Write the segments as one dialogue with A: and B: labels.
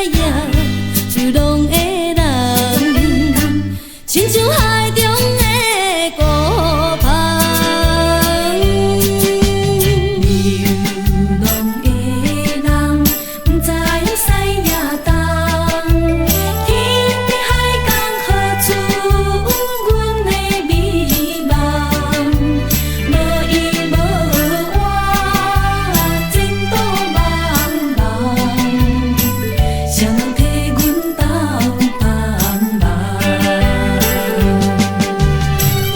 A: 影，流浪的人，親像海中的孤帆。
B: 流浪的人，不知西也东，天地海角何处有阮的美梦？無依無倚，前途茫茫，誰人替阮鬥幫忙？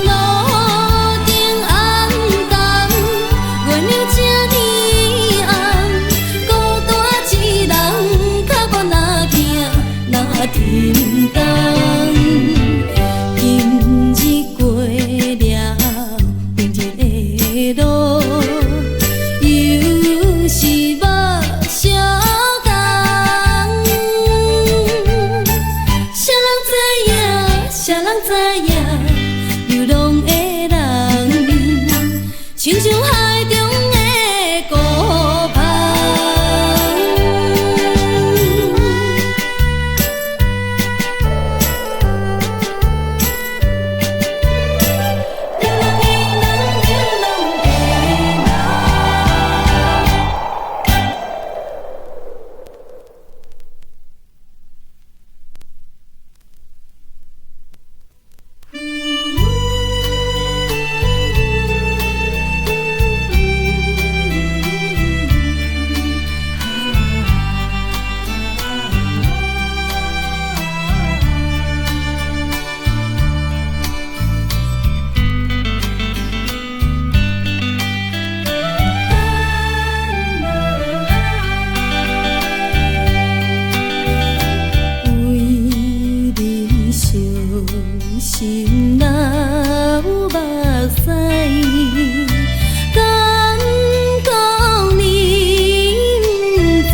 A: 路燈暗淡，月亮這呢暗，孤單一人，腳步若行若沉重。今日過了明日的路，猶是無相仝。誰人知影？誰人知影？流浪的人，親像海中的孤帆。
B: 流浪的人，流浪的人。
A: 為恁傷心流目屎，敢講你毋知？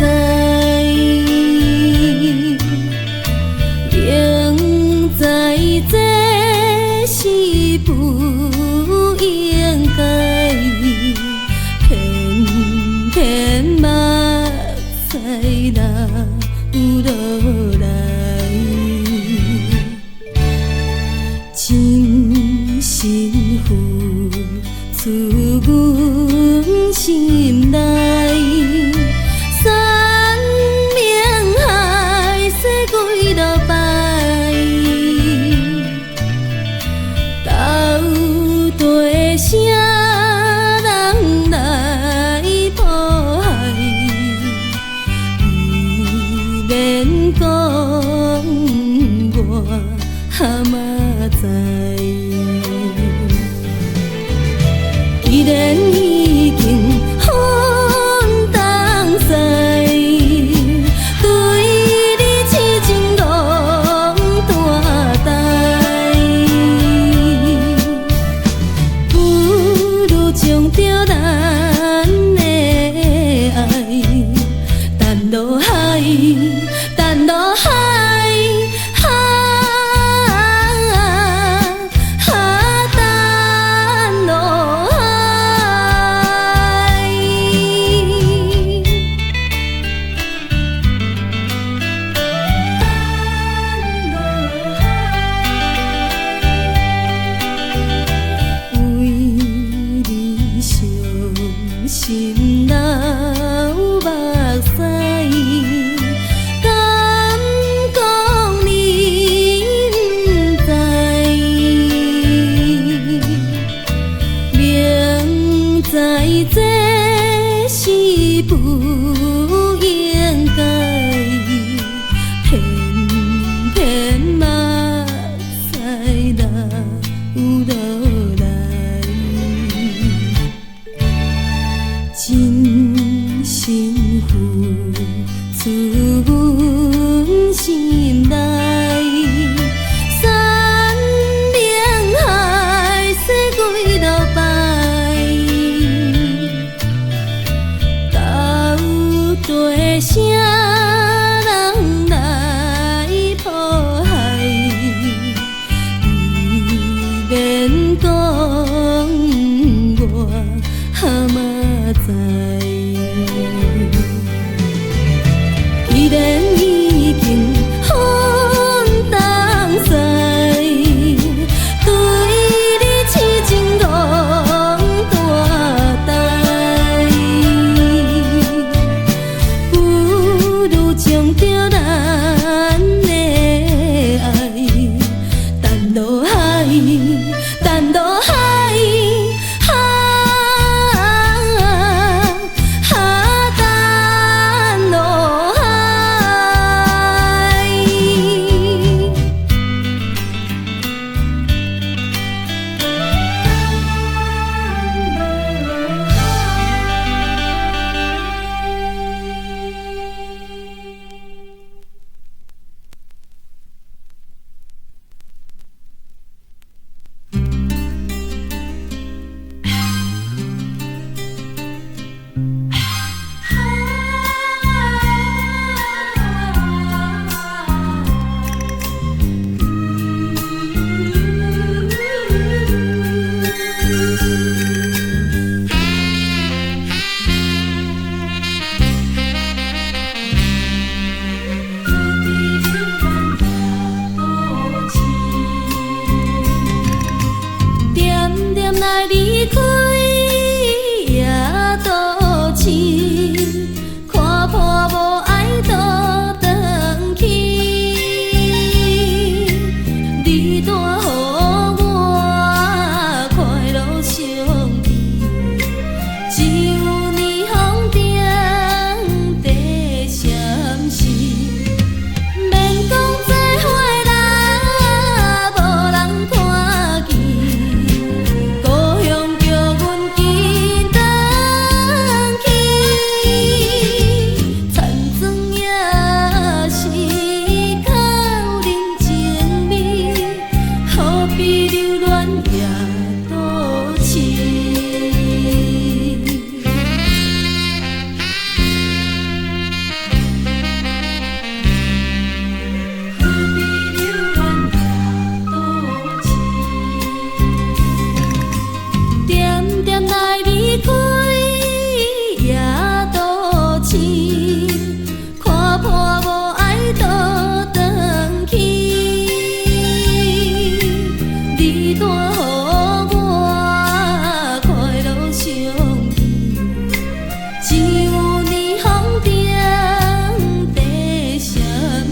A: 明知這是不應該，偏偏目屎流落來。真心付出阮心內，山盟海誓幾落擺，到底啥人來破壞？你免講，我嘛知。既然已經分東西，對你痴情攏斷台，不如將著咱的愛掷落海，擲落海，哈，哈，擲落海。為你傷心流目屎，敢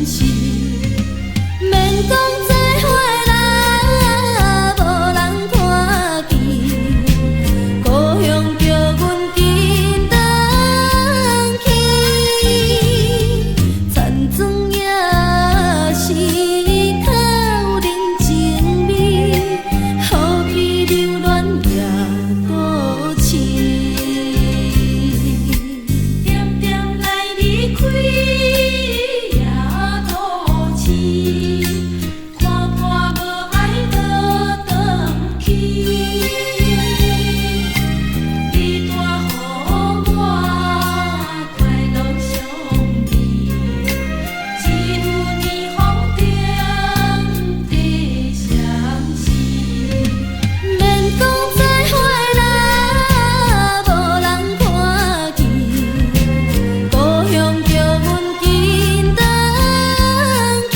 A: 是，免講再會啦，無人看見，故鄉叫阮緊轉去，田莊也是較有人情味，何必留戀夜都市？
B: 點點來離開夜都市，看破無愛倒轉去。你帶予我快樂相依，只有年風頂的相思。
A: 免講再會啦，無人看見，故鄉叫阮緊轉去，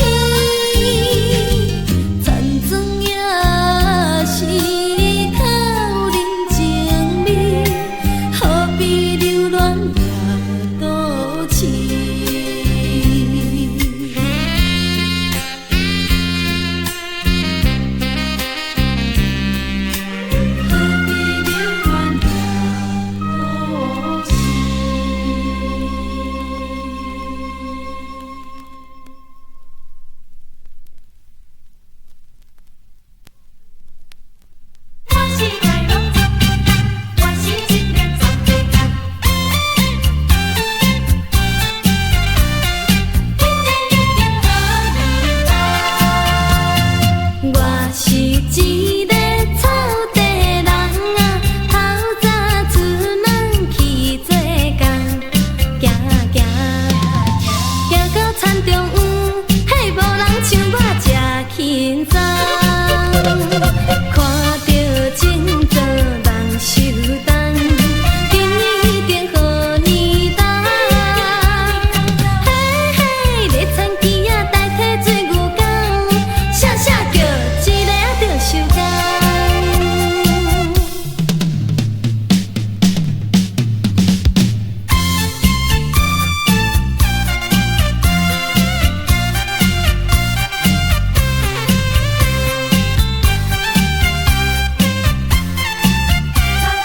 A: 田莊也是較有人情味，何必留戀夜都市？
B: 何必留戀夜都市？我是快樂草地人，我是一個草地人。今天一定予你知。
A: 我是一个草地人啊，透早出門去做工，行行行到田中央，嘿，無人像我這輕鬆。看著種作望收冬，今年一定予你重。嘿嘿，咧田墘仔代替水牛工，声声叫一个仔就收工。
B: 草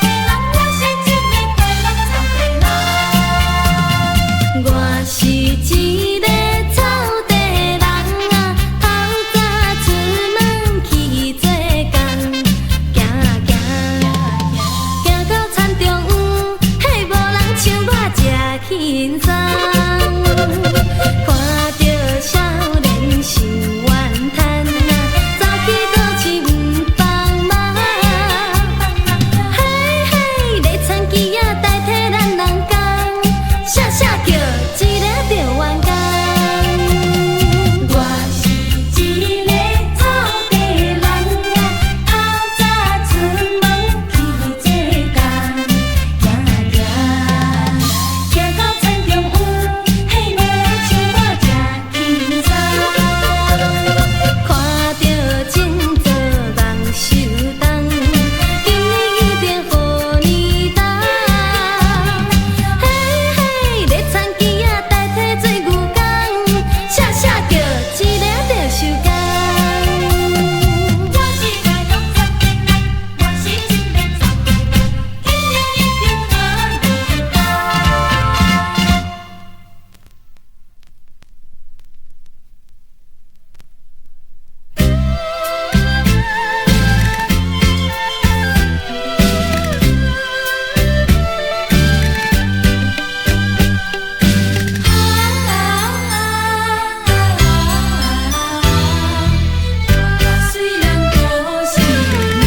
B: 地人，我是一个快樂草地人。
A: 我是一個草地人啊，透早出門去做工，行行行到田中央，嘿，無人像我這輕鬆。看著少年想怨嘆啊，走去都市毋幫忙。嘿嘿，咧田墘仔代替咱人工，聲聲叫一个就完工。
B: 我是一個草地人啊，透早出門去做工，行行行到田中央，嘿，無人像我這輕鬆。
A: 看著種作望收冬，今年一定予你重。嘿嘿，咧田墘仔代替做牛工，聲聲叫一个就收工。
B: 我是快樂草地人，我是一個草地人，今年一定予你重。雖然孤身命。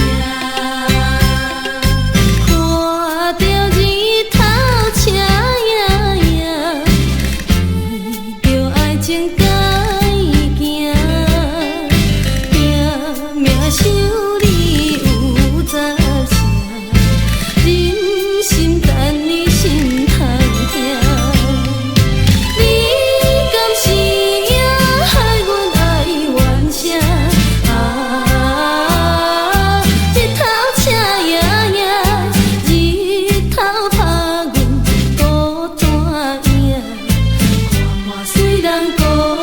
A: 看著日頭赤影影，為著愛情家己行，拼命想你有十成，忍心等你心通疼。你敢是影害阮愛怨聲？啊，日頭赤影影，日頭拍阮孤單影，看破雖然孤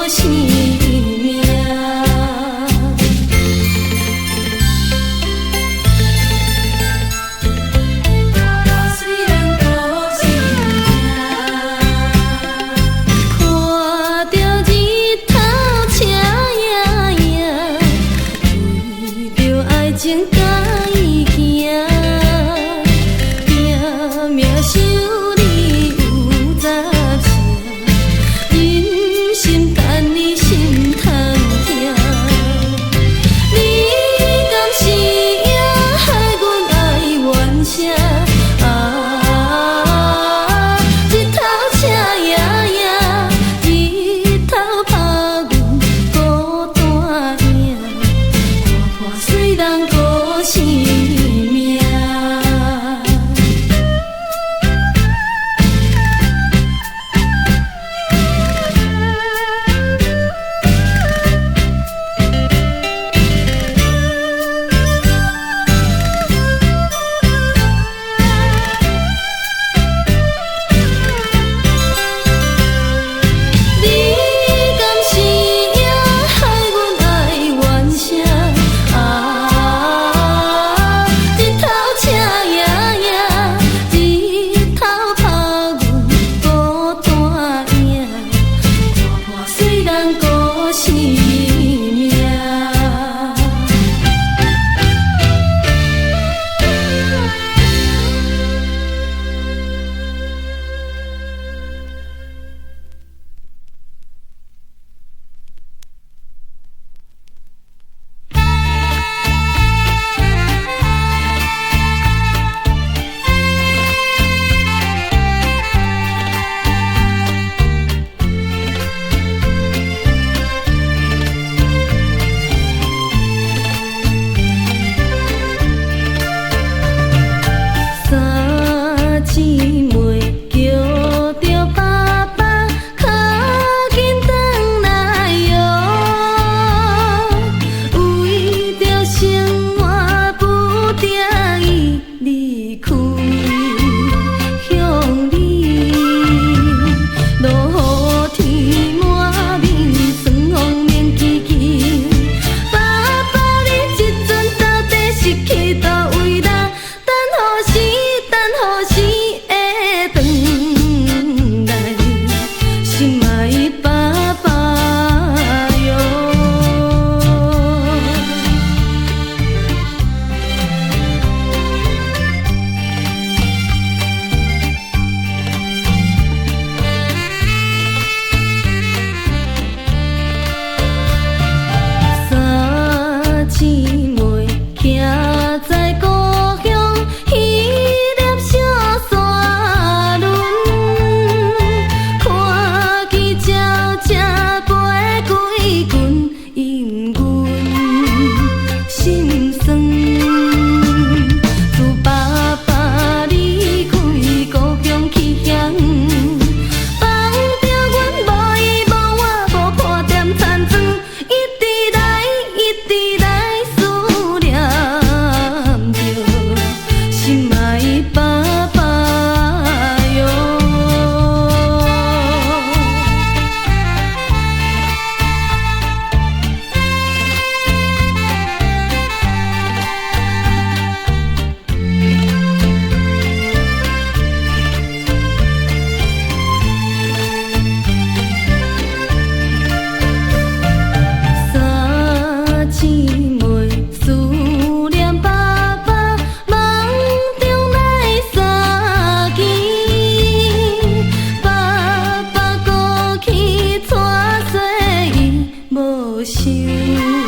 A: 身。想。